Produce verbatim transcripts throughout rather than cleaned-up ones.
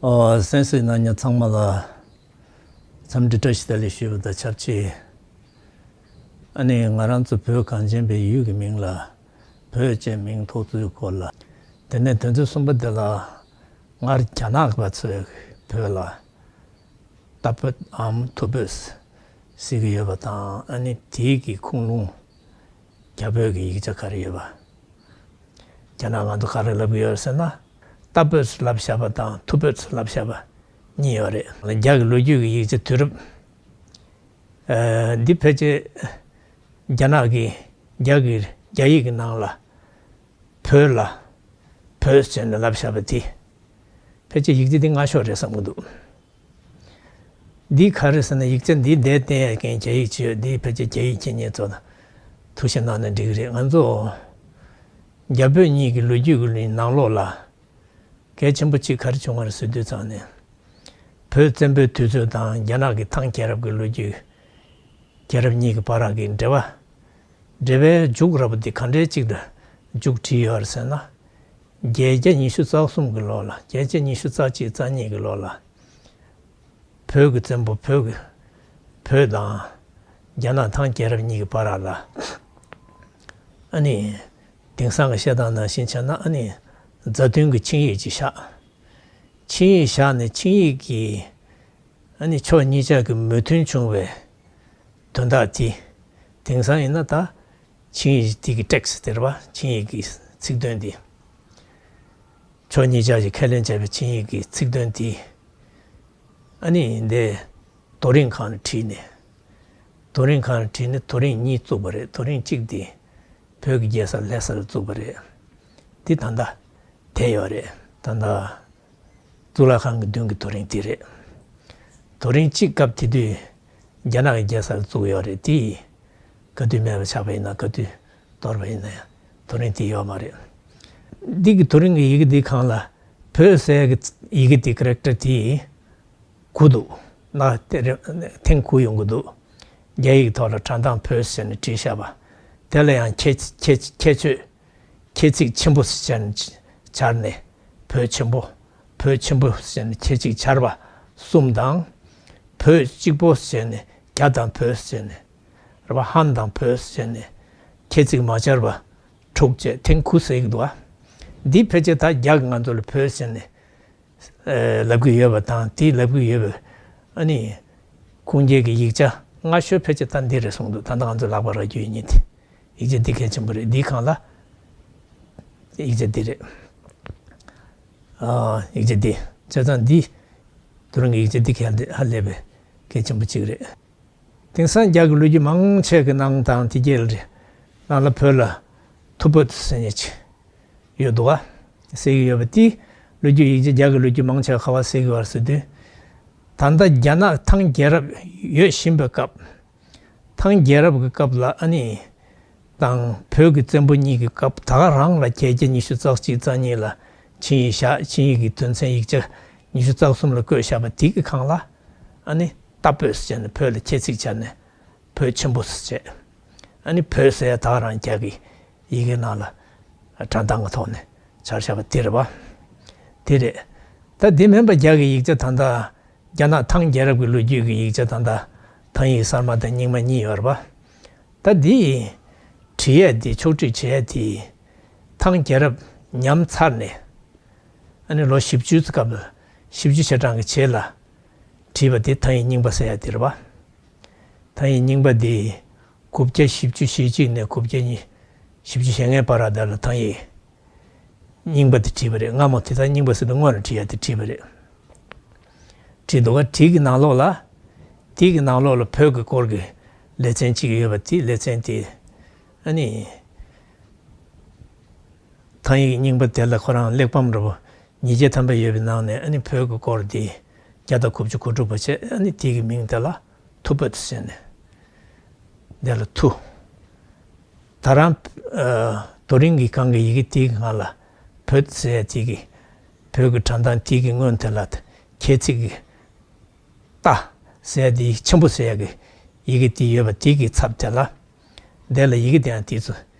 ཨོ། གསན་གཟིགས་གནང་མཁན་ཚང་མ་ལ་འཚམས་འདྲི་བཀྲ་ཤིས་བདེ་ལེགས་ཞུ་བ་དང་ཆབས་ཅིག་ཨ་ནི་ང་རང་ཚོ་བོད་གངས་ཅན་པའི་ཡུལ་གྱི་མིང་ལ་བོད་ཅེས་མིང་ཐོགས་ཚུལ་སྐོར་ལ། དེ་ནས་དོན་ཚན་གསུམ་པ་དེ་ལ། སྔར་རྒྱ་ནག་པ་ཚོས་བོད་ལ་རྟ་བོད་འམ་ཐུ་བོད་ཟེར་གྱི་ཡོད་པ་དང་། ཨ་ནི་དེའི་གི་ཁུངས་ལུང་རྒྱ་བོད་ཀྱི་ཡིག་ཆ་ག་རེ་ཡོད་པ། རྒྱ་ནག་ང་ཚོ་ག་རེ་ལབ་ཀྱི་ཡོད་ཟེར་ན། རྟ་བོད་ལབ་བཞག་པ་དང་ཐུ་བོད་ལབ་བཞག་པ་གཉིས་ཡོད་རེད། རྒྱ་གི་ལོ་རྒྱུས་ཀྱི་ཡིག་ཆ་དུས་རབས། ཨ། འདི་ཕལ་ཆེར་རྒྱ་ནག་གི་རྒྱ་གི་རྒྱ་ཡིག་གི་ནང་ལ་བོད་ལ་བོད་ཟེར་ནས་ལབ་བཞག་པ་དེ། ཕལ་ཆེར་ཡིག་ཆ་འདི་སྔ་ཤོས་རེད་བསམ་གྱི་འདུག་འདི་ག་རེ་ཟེར་ན། ཡིག་ཆ་འདི་འདིར་བསྟན་ཡ་མཁན་རྒྱ་ཡིག་ཅིག་ཡོད། འདི་ཕལ་ཆེར་རྒྱ་ཡིག་མཁྱེན་མཁན་ཚོ་ལ་ཐུགས་ཞིབ་གནང་ན་འགྲིག་གི་རེད། ང་ཚོ་རྒྱ་བོད་གཉིས་ཀྱི་ལོ་རྒྱུས་ཀྱི་ནང་ལོགས་ལ་གལ་ཆེན་པོ་གཅིག་ག་རེ་བྱུང་བ་རེད་ཟེར་དུས་ཙང་ནས། བོད་བཙན་པོའི་དུས་ཚོད་དང་རྒྱ་ནག་གི་ཐང་རྒྱལ་རབས་ཀྱི་ལོ་རྒྱུས། རྒྱལ་རབས་གཉིས་ཀྱི་བར་གྱི་འབྲེལ་བ། འབྲེལ་བའི་མཇུག་ར་བ་འདི་ག་འདྲའི་གཅིག་ལ་མཇུག་བསྒྲིལ་ཡོད་རེད་ཟེར་ན། བརྒྱད་བརྒྱ་ཉི་ཤུ་རྩ་གསུམ་གྱི་ལོ་ལ། བརྒྱད་བརྒྱ་ཉི་ཤུ་རྩ་གཅིག་རྩ་གཉིས་ཀྱི་ལོ་ལ། བོད་ཀྱི་བཙན་པོ་བོད་ཀྱི་བོད་དང་རྒྱ་ནག་ཐང་རྒྱལ་རབས་གཉིས་ཀྱི་བར་ལ། ཨ་ནི་དེང་སང་གི་བཤད་སྟངས་ནང་བཞིན་བྱས་ན། ཨ་ནི་མཛའ་མཐུན་གྱི་ཆིངས་ཡིག་ཅིག་བཞག་ཆིངས་ཡིག་བཞག་ནས་ཆིངས་ཡིག་གི་ཨ་ནི་ཕྱོགས་གཉིས་ཆ་གི་མོས་མཐུན་བྱུང་བའི་དོན་དག་དེ། དེང་སང་ཡིན་ན་ད་ཆིངས་ཡིག་དེ་གི་ཊེག་སི་དེ་རེད་པ། ཆིངས་ཡིག་གི་ཚིག་དོན་དེ། ཕྱོགས་གཉིས་ཆ་གིས་ཁས་ལེན་བྱས་པའི་ཆིངས་ཡིག་གི་ཚིག་དོན་དེ། ཨ་ནི་འདི་རྡོ་རིང་ཁང་ལ་བྲིས་ནས། རྡོ་རིང་ཁང་ལ་བྲིས་ནས་རྡོ་རིང་གཉིས་བཙུགས་པ་རེད། རྡོ་རིང་གཅིག་དེ་བོད་ཀྱི་རྒྱལ་ས་ལྷ་ས་ལ་བཙུགས་པ་རེད། འདི་ད་ལྟ་བསྡད་ཡོད་རེད། ད་ལྟ་གཙུག་ལག་ཁང་གི་མདུན་གྱི་རྡོ་རིང་དེ་རེད། རྡོ་རིང་གཅིག་སྐབས་དེ་དུས་རྒྱ་ནག་གི་རྒྱལ་ས་ལ་བཙུགས་ཡོད་རེད། དེ་ག་དུས་མེད་པ་ཆགས་པ་ཡིན་ན། ག་དུས་གཏོར་བ་ཡིན་ན་ཡང་རྡོ་རིང་དེ་ཡོད་མ་རེད། འདི་གི་རྡོ་རིང་གི་ཡི་གེ་འདི་སྒང་ལ་བོད་ཟེར་གི་ཡི་གེ་འདི་ཀེ་རེག་ཊར་དེ་དགུ་འདུག་ན་དེ་རེ་ཐེངས་དགུ་ཡོང་གི་འདུག་རྒྱ་ཡིག་ཐོག་ལ་བྲག་མདངས་བོད་ཟེར་ནས་བྲིས་བཞག་པ། དེ་ལ་ཡང་ཁྱད་ཁྱད་ཁྱད་ཆོས། ཁྱད་ཚིག་ཆེན་པོ་ཟེར་ནས་སྦྱར་ནས། བོད་ཆེན་པོ། བོད་ཆེན་པོ་ཟེར་ནས་ཁྱད་ཚིག་སྦྱར་བ་གསུམ་དང་། བོད་གཅིག་པོ་ཟེར་ནས་རྒྱ་དང་བོད་ཟེར་ནས། རེད་པ། ཧན་དང་བོད་ཟེར་ནས་ཁྱད་ཚིག་མ་སྦྱར་བ་དྲུག་བཅས་ཐེངས་དགུ་ཟེར་གྱི་འདུག་ཨ། འདི་ཕལ་ཆེར་ད་རྒྱ་གིས་ང་ཚོ་ལ་བོད་ཟེར་ནས་ཨ་ལབ་ཀྱི་ཡོད་པ་དང་། དེ་ལབ་ཀྱི་ཡོད་པ། ཨ་ནི་ཁུངས་སྐྱེལ་གྱི་ཡིག་ཆ་སྔ་ཤོས་ཕལ་ཆེར་ད་འདི་རེད་གསུངས་འདུག་ད་ལྟ་ང་ཚོ་ལག་པར་རག་རྒྱུ་ཡིན་ཉིད་དེ། ཡིག་ཆ་འདི་གལ་ཆེན་པོ་རེད། འདིའི་སྒང་ལ་ཡིག་ཆ་འདི་རེད། ཨ། ཡིག་ཆ་འདི། བྱས་ཙང་འདི་དེ་རིང་གི་ཡིག་ཆ་འདི་གལ་ཧ་ལས་པའི་གལ་ཆེན་པོ་གཅིག་རེད། དེང་སང་རྒྱ་གི་ལོ་རྒྱུས་མང་ཆེ་གི་ནང་དང་དེ་རྗེས་ལ་རེད། ནང་ལ་བོད་ལ་ཐུ་བོད་ཟེར་མཁན་ཅིག་ཡོད་འདུག་ག་ཟེར་གྱི་ཡོད་པ་དེ། ལོ་རྒྱུས་ཡིག་ཆ་རྒྱ་གི་ལོ་རྒྱུས་མང་ཆེ་ག་པར་ཟེར་གྱི་ཡོད་ཟེར་དུས། ད་ལྟ་རྒྱ་ནག་ཐང་རྒྱལ་རབས་ཡོད་བཞིན་པའི་སྐབས། ཐང་རྒྱལ་རབས་ཀྱི་སྐབས་ལ་ཨ་ནི་དང་བོད་ཀྱི་བཙན་པོ་གཉིས་ཀྱི་སྐབས་ད་ག་རང་ལ་བརྒྱད་བརྒྱ་ཉི་ཤུ་རྩ་གཅིག་རྩ་གཉིས་ལ་ཆིངས་ཡིག་བཞག་ཆིངས་ཡིག་གི་དོན་ཚན་ཡིག་ཆ་ཉི་ཤུ་རྩ་གསུམ་ལ་བཀོད་བཞག་པ་དེ་གི་སྒང་ལ། ཨ་ནི་རྟ་བོད་ཟེར་ནས་བོད་ལ་ཁྱད་ཚིག་སྦྱར་ནས་བོད་ཆེན་པོ་ཟེར་བྱས། ཨ་ནི་བོད་ཟེར་ཡ་ད་ག་རང་རྒྱ་གི་ཡི་གེ་ནང་ལ་བྲག་མདངས་ཀྱི་ཐོག་ནས་སྦྱར་བཞག་པ་དེ་རེད་པ། དེ་རེད། ད་དེ་མིན་པ་རྒྱ་གི་ཡིག་ཆ་ད་ལྟ་རྒྱ་ནག་ཐང་རྒྱལ་རབས་ཀྱི་ལོ་རྒྱུས་ཀྱི་ཡིག་ཆ་ད་ལྟ་ཐང་ཡིག་གསར་མ་དང་རྙིང་མ་གཉིས་ཡོད་རེད་པ། ད་འདི་བྲིས་ཡས་དེ། ཕྱོགས་སྒྲིག་བྱེད་ཡས་དེ། ཐང་རྒྱལ་རབས་ཉམས་ཚར་ནས། ཨ་ནི་ལོ་བཞི་བཅུའི་སྐབས་ལ། བཞི་བཅུ་ཞེ་གྲངས་ཀྱི་རྗེས་ལ་བྲིས་པ་དེ་ཐང་ཡིག་རྙིང་པ་ཟེར་ཡ་དེ་རེད་པ། ཐང་ཡིག་རྙིང་པ་དེ་དགུ་བརྒྱ་བཞི་བཅུ་ཞེ་གཅིག་ནས་དགུ་བརྒྱ་ཉི་བཞི་བཅུ་ཞེ་ལྔའི་བར་ལ་དེ་ལ་ཐང་ཡིག་རྙིང་པ་དེ་བྲིས་པ་རེད། སྔ་མོ་དེ་དག་རྙིང་པ་ཟེར་དུས་སྔོན་ལ་བྲིས་ཡ་དེ་བྲིས་པ་རེད། བྲིས་འདུག་ག་བྲིས་ཀྱི་ནང་ལོགས་ལ། དེ་གི་ནང་ལོགས་ལ་བོད་ཀྱི་སྐོར་གྱི་ལེ་ཚན་གཅིག་ཡོད་པ། དེ་ལེ་ཚན་དེ་ཨ་ནི་ཐང་ཡིག་རྙིང་པ་དེ་ལ་ཁོ་རང་གླེགས་བམ་འདྲ་པོ་ཉིས་བརྒྱ་ཐམ་པ་ཡོད་པའི་ནང་ནས། ཨ་ནི་བོད་ཀྱི་སྐོར་དེ་བརྒྱ་དང་དགུ་བཅུ་གོ་དྲུག་པ་བྱས། ཨ་ནི་དེ་གི་མིང་དེ་ལ་ཐུ་བོད་ཟེར་ནས། དེ་ལ་ཐུ། ད་རང་ཨ་རྡོ་རིང་གི་སྒང་གི་ཡི་གེ་དེའི་སྒང་ལ་བོད་ཟེར་ཡ་དེ་གི། བོད་ཀྱི་བྲག་མདངས་དེ་གི་སྔོན་དེ་ལ་ཁྱད་ཚིག་གི་རྟ་ཟེར་ཡ་དེ་ཡིག་ཆེན་པོ་ཟེར་ཡ་གི་ཡི་གེ་དེ་ཡོད་པ་དེ་གི་ཚབ་དེ་ལ། དེ་ལ་ཡི་གེ་དེ་ཡང་དེ་ཚོ་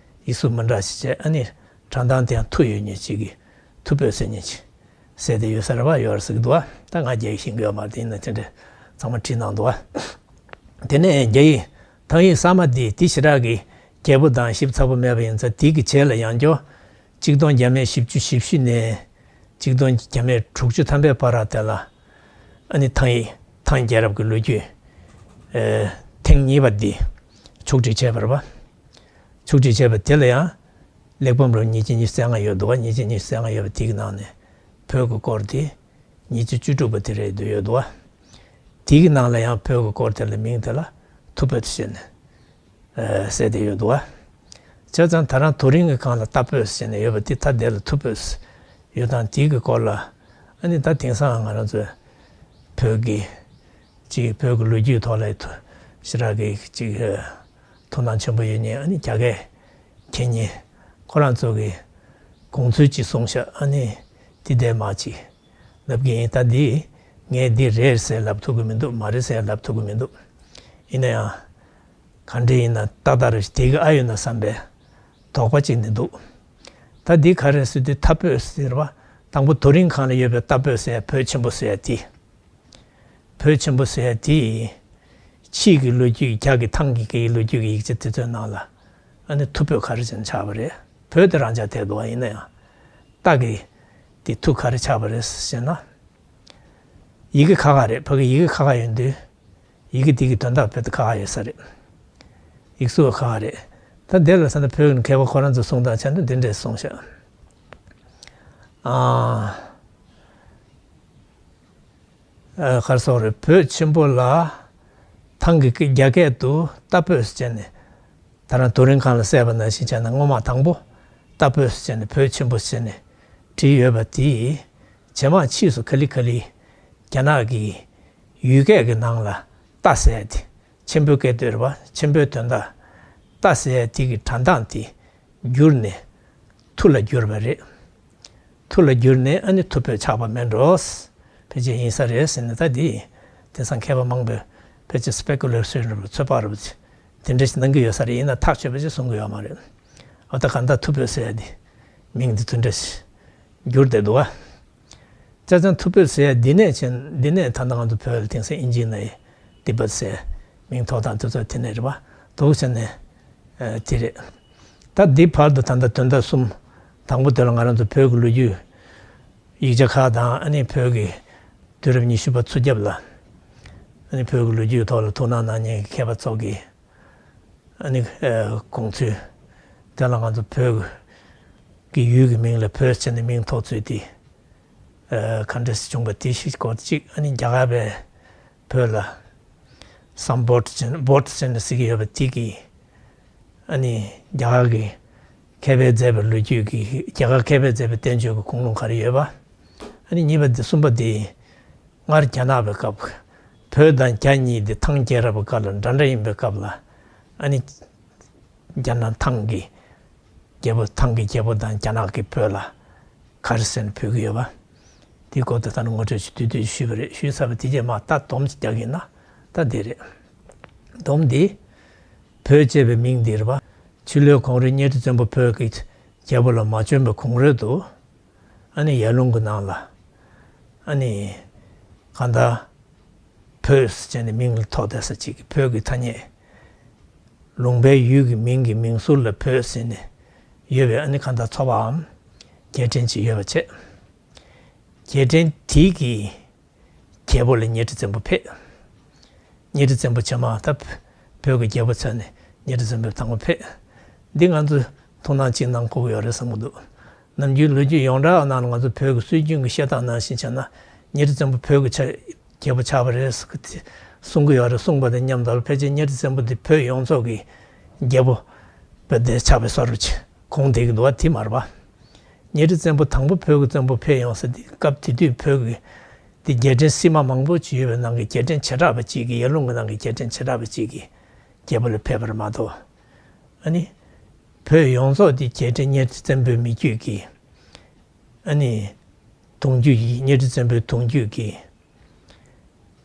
ཡིག་གཟུགས་མི་འདྲ་ཞིག་བྱས། ཨ་ནི་བྲག་མདངས་དེ་ཡང་ཐུ་ཡོད་མཁན་ཅིག་གིས་ཐུ་བོད་ཟེར་མཁན་ཅིག་ ཟེར་ཏེ་ཡོད་ས་རེད་བ། ཡོད་རེད་ཟེར་གི་འདུག་བ། ད་ང་རྒྱ་ཡིག་ཤེས་ཀྱི་ཡོད་མ་རེད། དེ་ཡིན་ན་དེ་འདྲ་ཚང་མ་བྲིས་གནང་འདུག་བ། དེ་ནས་རྒྱ་ཡིག་ཐང་ཡིག་གསར་མ་འདི་དེ་ཞེ་དྲག་གི་རྒྱས་པོ་དང་ཞིབ་ཚགས་པོ་མེད་པ་ཡིན་ཙང་། དེ་གི་རྗེས་ལ་ཡང་བསྐྱར་ཆིག་སྟོང་བརྒྱ་མེད་བཞི་བཅུ་ཞེ་བཞི་ནས་ཆིག་སྟོང་བརྒྱ་མེད་དྲུག་ཅུ་ཐམ་པའི་བར་དེ་ལ་ཨ་ནི་ཐང་ཡིག་ཐང་རྒྱལ་རབས་ཀྱི་ལོ་རྒྱུས་ཨེ་ཐེངས་གཉིས་པ་འདི་ཕྱོགས་སྒྲིག་བྱས་པ་རེད་བ། ཕྱོགས་སྒྲིག་བྱས་པ་དེ་ལ་ཡང་གླེགས་བམ་རོ་ཉིས་བརྒྱ་ཉི་ཤུ་རྩ་ལྔ་ཡོད་འདུག་བ། ཉིས་བརྒྱ་ཉི་ཤུ་རྩ་ལྔ་ཡོད་པ་དེ་གི་ནང་ནས་བོད་ཀྱི་སྐོར་དེ་ཉིས་བརྒྱ་བཅུ་དྲུག་པ་དེ་རེད་འདུག་ཡོད་འདུག་བ། དེ་གི་ནང་ལ་ཡང་བོད་ཀྱི་སྐོར་དེ་ལ་མིང་དེ་ལ་ཐུ་བོད་ཟེར་ནས་ཨ་ཟེར་ཏེ་ཡོད་འདུག་བ། བྱས་ཙང་ད་རང་དོ་རིང་གི་སྒང་ལ་རྟ་བོད་ཟེར་ནས་ཡོད་པ་དེ་ད་དེ་ལ་ཐུ་བོད་ཡོད་སྟངས་དེ་གི་སྐོར་ལ་ཨ་ནི་ད་དེང་སང་ང་རང་ཚོས་བོད་ཀྱི་ཅིག་བོད་ཀྱི་ལོ་རྒྱུས་ཐོག་ལ་ཐུ་ཞེ་དྲག་གི་ཅིག་ཐུགས་སྣང་ཆེན་པོ་ཡོད་མཁན་ཨ་ནི་རྒྱ་སྐད་མཁྱེན་མཁན་ཁོ་རང་ཚོ་གི་དགོངས་ཚུལ་ཅིག་གསུངས་ཤག་ཨ་ནི་དེ་འདྲ་མ་ཅིག་ལབ་ཀྱི་ཡིན། ད་འདི་ངས་འདི་རེད་ཟེར་ལབ་ཐུབ་ཀྱི་མི་འདུག་མ་རེད་ཟེར་ལབ་ཐུབ་ཀྱི་མི་འདུག་ཡིན་ན་ཡང་ག་འདྲ་ཡིན་ན་ཏག་ཏག་རེད། དེ་གི་ཨ་ཡོད་ན་བསམ་པའི་དོགས་པ་ཅིག་འདི་འདུག་ད་འདི་ག་རེ་ཟེར་དུས་རྟ་བོད་ཟེར་བ། དང་པོ་དོ་རིང་སྒང་ལ་ཡོད་པའི་རྟ་བོད་ཟེར་བོད་ཆེན་པོ་ཟེར་དེ། བོད་ཆེན་པོ་ཟེར་དེ། ཕྱིས་ཀྱི་ལོ་རྒྱུས་རྒྱ་གི་ཐང་གི་སྐད་ཡིག་ལོ་རྒྱུས་ཀྱི་ཡིག་ཆ་དེ་ཚོའི་ནང་ལ་ཨ་ནི་ཐུ་བོད་ག་རེ་བྱས་ནས་ཆགས་པ་རེད། བོད་དེ་རང་འཇགས་ཐལ་འདུག་བ། ཡིན་ན་ཡང་རྟ་གི་དེ་ཐུ་ག་རེ་ཆགས་པ་རེད་ཟེར་ན། ཡི་གེ་ཁ་ཁ་རེད། ཕ་གི་ཡི་གེ་ཁ་ཁ་ཡོད་དུས་ཡི་གེ་དེ་གི་དོན་དག་བོད་དུ་ཁ་ཁ་ཡོད་ས་རེད། ཡིག་གཟུགས་ཁ་ཁ་རེད། ད་དེ་ལ་ས་ན་བོད་ཀྱི་མཁས་པ་ཁོ་རང་ཚོ་གསུང་སྟངས་བྱས་ན་འདི་འདྲས་གསུངས་ཤག་ཨ་ཨ་ག་རེ་ཟེར་དགོས་རེད། བོད་ཆེན་པོ་ལ་ཐང་གི་རྒྱ་སྐད་དུ་རྟ་བོད་ཟེར་ནས། ད་རང་དོ་རིང་སྒང་ལ་གསལ་བ་ནང་བཞིན་བྱས་ན་སྔོན་མ་དང་པོ་རྟ་བོད་ཟེར་ནས་བོད་ཆེན་པོ་ཟེར་ནས་བྲིས་ཡོད་པ་དེ་རྗེས་མ་ཕྱིས་སུ་ག་ལེ་ག་ལེ་རྒྱ་ནག་གི་ཡུལ་སྐད་ཀྱི་ནང་ལ་རྟ་ཟེར་ཡ་དེ་ཆེན་པོའི་སྐད་དོད་རེད་བ། ཆེན་པོའི་དོན་དག་རྟ་ཟེར་ཡ་དེ་གི་འགྲོ་སྟངས་དེ་བསྒྱུར་ནས་ཐུ་ལ་བསྒྱུར་བ་རེད། ཐུ་ལ་བསྒྱུར་ནས་ཨ་ནི་ཐུ་བོད་ཆགས་པ་མེད་འགྲོ། ཕལ་ཆེར་ཡིན་ས་རེད་ཟེར་ནས། ད་འདི་དེང་སང་མཁས་པ་མང་པོས་ཕལ་ཆེར་སྤེ་ཀུ་ལེ་ཤན་རེད་པ། ཚོད་དཔག་རེད་པ། དེ་འདྲ་ཞིག་གནང་གི་ཡོད་ས་རེད། ཡིན་ན་ཐག་ཆོད་པ་ཞིག་གསུང་གི་ཡོད་མ་རེད། འོ་ད་གང་ལྟར་ཐུ་བོད་ཟེར་ཡ་འདི་མིང་འདི་དེ་འདྲ་ཞིག་བསྒྱུར་བསྡད་འདུག་བ། བྱས་ཙང་ཐུ་བོད་ཟེར་ཡ་འདི་ནས་བྱས། འདི་ནས་ད་ལྟ་ང་ཚོ་བོད་ལ་དེང་སང་ཨིན་ཇིའི་ནང་ཡི་ཏི་བེད་ཟེར་མིང་ཐོགས་སྟངས་དེ་ཚོ་དེ་ནས་རེད་པ། འདུག་བྱས་ནས་ཨ་དེ་རེད། ད་འདི་བར་དུ་ད་ལྟ་དོན་དག་གསུམ། དང་པོ་དེ་ལ་ང་རང་ཚོ་བོད་ཀྱི་ལོ་རྒྱུས་ཡིག་ཆ་ཁག་དང་། ཨ་ནི་བོད་ཀྱི་དུས་རབས་ཉི་ཤུ་པ་ཚུར་རྒྱབ་ལ་ཨ་ནི་བོད་ཀྱི་ལོ་རྒྱུས་ཐོག་ལ་ཐུགས་སྣང་གནང་མཁན་གྱི་མཁས་པ་ཚོ་གི་ཨ་ནི་ཨ་དགོངས་ཚུལ། དེ་ལ་ང་ཚོ་བོད་ཀྱི་ཡུལ་གྱི་མིང་ལ་བོད་ཟེར་ནས་མིང་ཐོགས་ཚུལ་དེ་ཨ་ག་འདྲ་ཞིག་བྱུང་པ་དེ་ཞིག་སྐོར་གཅིག་ཨ་ནི་རྒྱ་གར་པས་བོད་ལ་སམ་བྷོ་ཊ་ཟེར་བྷོ་ཊ་ཟེར་ནས་ཟེར་གྱི་ཡོད་པ་དེ་གིས་ཨ་ནི་རྒྱ་གར་གྱི་མཁས་པས་མཛད་པའི་ལོ་རྒྱུས་ཀྱི། རྒྱ་གར་མཁས་པས་མཛད་པའི་བསྟན་བཅོས་ཀྱི་ཁུངས་ལུང་ག་རེ་ཡོད་པ། ཨ་ནི་གཉིས་པ་དེ། གསུམ་པ་དེ་སྔར་རྒྱ་ནག་པའི་སྐབས། བོད་དང་རྒྱ་གཉིས་དེ་ཐང་རྒྱལ་རབས་ཀྱི་སྐབས་ལ་འདྲ་འདྲ་ཡིན་པའི་སྐབས་ལ། ཨ་ནི་རྒྱ་ནག་ཐང་གི་རྒྱལ་པོ། ཐང་གི་རྒྱལ་པོ་དང་རྒྱ་ནག་གི་བོད་ལ་ག་རེ་ཟེར་ནས་འབོད་ཀྱི་ཡོད་པ། དེའི་སྐོར་དུ་ད་ནི་ངོ་སྤྲོད་ཅིག་བསྡུས་བསྡུས་ཞུས་པ་རེད། ཞུས་ཚར་བ་དེ་རྗེས་མ་ད་སྡོམ་ཅིག་རྒྱག་གི་ཡིན་ན་ད་འདི་རེད། སྡོམ་འདི་བོད་ཅེས་པའི་མིང་འདི་རེད་པ། ཕྱི་ལོའི་གོང་རིང་གཉའ་ཁྲི་བཙན་པོ་བོད་ཀྱི་རྒྱལ་པོ་ལ་མ་བྱོན་པའི་གོང་རོལ་དུ། ཨ་ནི་ཡར་ཀླུང་གི་ནང་ལ་ཨ་ནི་གང་ལྟར་བོད་ཟེར་ནས་མིང་ལ་ཐོགས་བསྡད་ས་ཅིག་གི་བོད་ཀྱི་ཐ་སྙད། ལུང་པའི་ཡུལ་གྱི་མིང་གི་མིང་ཟུར་ལ་བོད་ཟེར་ནས་ཡོད་པའི་ཨ་ནི་གང་ལྟར་ཚོ་པའམ་རྒྱལ་ཕྲན་ཅིག་ཡོད་པ་བྱས། རྒྱལ་ཕྲན་དེ་གི་རྒྱལ་པོ་ལ་གཉའ་ཁྲི་བཙན་པོ་ཕེབས། གཉའ་ཁྲི་བཙན་པོ་བྱས་མ་ཐག་བོད་ཀྱི་རྒྱལ་པོ་ཚར་ནས་གཉའ་ཁྲི་བཙན་པོ་དང་པོ་ཕེབས། འདི་ང་ཚོས་ཐུགས་སྣང་གཅིག་གནང་དགོས་ཀྱི་ཡོད་རེད་བསམ་གྱི་འདུག་ནམ་རྒྱུན་ལོ་རྒྱུས་ཡོངས་གྲགས་ནང་ལ་ང་ཚོ་བོད་ཀྱི་སྲོལ་རྒྱུན་གྱི་བཤད་སྟངས་ནང་བཞིན་བྱས་ན། གཉའ་ཁྲི་བཙན་པོ་བོད་ཀྱི་ཆ་རྒྱལ་པོ་ཆགས་པ་རེད་ཟེར་གྱི་གསུང་གི་ཡོད་རེད། གསུངས་པ་དང་མཉམ་དུ་ཕལ་ཆེར་གཉའ་ཁྲི་བཙན་པོ་འདི་བོད་ཡོངས་རྫོགས་ཀྱི་རྒྱལ་པོ་བོད་དེ་ཆགས་པའི་བཟོ་འདྲ་ཅིག་དགོངས་བསྡད་ཀྱི་འདུག་བ། དེ་མ་རེད་པ། གཉའ་ཁྲི་བཙན་པོ་དང་པོ་བོད་ཀྱི་བཙན་པོ་ཕེབས་ཡོང་ས་དེ་སྐབས་དེ་དུས་བོད་ཀྱི་དེ་རྒྱལ་ཕྲན་སྲིད་མ་མང་པོ་ཅིག་ཡོད་པའི་ནང་གི་རྒྱལ་ཕྲན་བྱེ་བྲག་པ་གཅིག་གི། ཡར་ཀླུང་གི་ནང་གི་རྒྱལ་ཕྲན་བྱེ་བྲག་པ་གཅིག་གི་རྒྱལ་པོ་ལ་ཕེབས་པ་རེད་མ་གཏོགས། ཨ་ནི་བོད་ཡོངས་རྫོགས་དེ་རྒྱལ་ཕྲན་གཉའ་ཁྲི་བཙན་པོའི་མི་རྒྱུད་ཀྱི། ཨ་ནི་གདུང་རྒྱུད་ཀྱི། གཉའ་ཁྲི་བཙན་པོའི་གདུང་རྒྱུད་ཀྱི་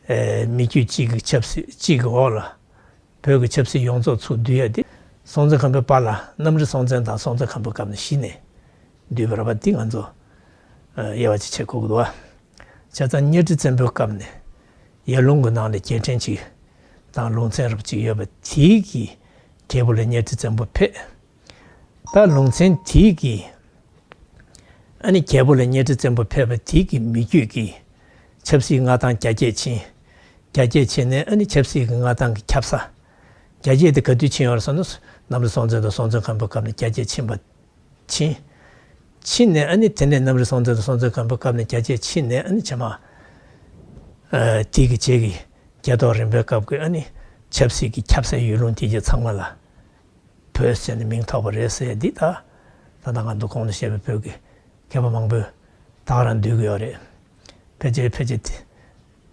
ཨེ་མི་རྒྱུད་གཅིག་གི་ཆབ་སྲིད་གཅིག་གི་འོག་ལ་བོད་ཀྱི་ཆབ་སྲིད་ཡོངས་རྫོགས་ཚུར་བསྡུས་ཡ་དེ། སྲོང་བཙན་སྒམ་པོའི་བར་ལ་གནམ་རི་སྲོང་བཙན་དང་སྲོང་བཙན་སྒམ་པོའི་སྐབས་ནས་གཞི་ནས་བསྡུས་པ་རེད་པ། འདི་ང་ཚོ་ དབྱེ་བ་ཅིག་ཕྱེ་དགོས་ཀྱི་འདུག་བ། བྱས་ཙང་གཉའ་ཁྲི་བཙན་པོའི་སྐབས་ནས་ཡར་ལུང་གི་ནང་ལ་རྒྱལ་ཕྲན་ཅིག་དང་ལུང་ཚན་རབ་ཅིག་ཡོད་པ་དེའི་གི་རྒྱལ་པོ་ལ་གཉའ་ཁྲི་བཙན་པོ་ཕེབས། ད་ལུང་ཚན་དེའི་གི་ཨ་ནི་རྒྱལ་པོ་ལ་གཉའ་ཁྲི་བཙན་པོ་ཕེབས་པ་དེའི་གི་མི་རྒྱུད་ཀྱི་ཆབ་སྲིད་མངའ་ཐང་རྒྱ་སྐྱེད་ཕྱིན། རྒྱ་སྐྱེད་ཕྱིན་ནས་ཨ་ནི་ཆབ་སྲིད་ཀྱི་མངའ་ཐང་གི་ཁྱབ་ས། རྒྱ་སྐྱེད་དེ་ག་དུས་ཕྱིན་ཡོད་རེད་ཟེར་ན། གནམ་རི་སྲོང་བཙན་དང་སྲོང་བཙན་སྒམ་པོའི་སྐབས་ནས་རྒྱ་སྐྱེད་ཕྱིན་པ། ཕྱིན། ཕྱིན་ནས་ཨ་ནི་དེ་ནས་གནམ་རི་སྲོང་བཙན་དང་སྲོང་བཙན་སྒམ་པོའི་སྐབས་ནས་རྒྱ་སྐྱེད་ཕྱིན་ནས་ཨ་ནི་རྗེས་མ། ཨ། དེ་གི་རྗེས་ཀྱི་རྒྱལ་ཐོག་རིམ་པའི་སྐབས་ཀྱི་ཨ་ནི་ཆབ་སྲིད་ཀྱི་ཁྱབ་སའི་ཡུལ་ལུང་དེ་གྱད་ཚང་མ་ལ་བོད་ཟེར་ནས་མིང་ཐོགས་པ་རེད་ཟེར་འདི། ད་ད་ལྟ་ང་ཚོ་གོང་དུ་བཤད་པའི་བོད་ཀྱི་མཁས་པ་མང་པོས་ད་ག་རང་འདོད་ཀྱི་ཡོད་རེད། ཕལ་ཆེར་ཕལ་ཆེར་དེ་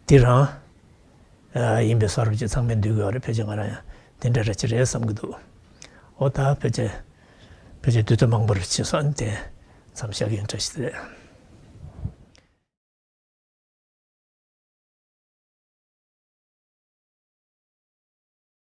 དེ་རང་ཨ་ཡིན་པའི་བཟོ་འདྲ་ཅིག་ཚང་མས་འདོད་ཀྱི་ཡོད་རེད། ཕལ་ཆེར་ང་རང་ཡང་དེ་འདྲ་ར་ཅིག་རེད་བསམ་གྱི་འདུག་འོ་ད་ཕལ་ཆེར་ཕལ་ཆེར་དུས་ཚོད་མང་པོ་རེ་ཕྱིན་སོང་། ཨ་ནི་དེ་མཚམས་བཞག་གི་ཡིན། བཀྲ་ཤིས་བདེ་ལེགས།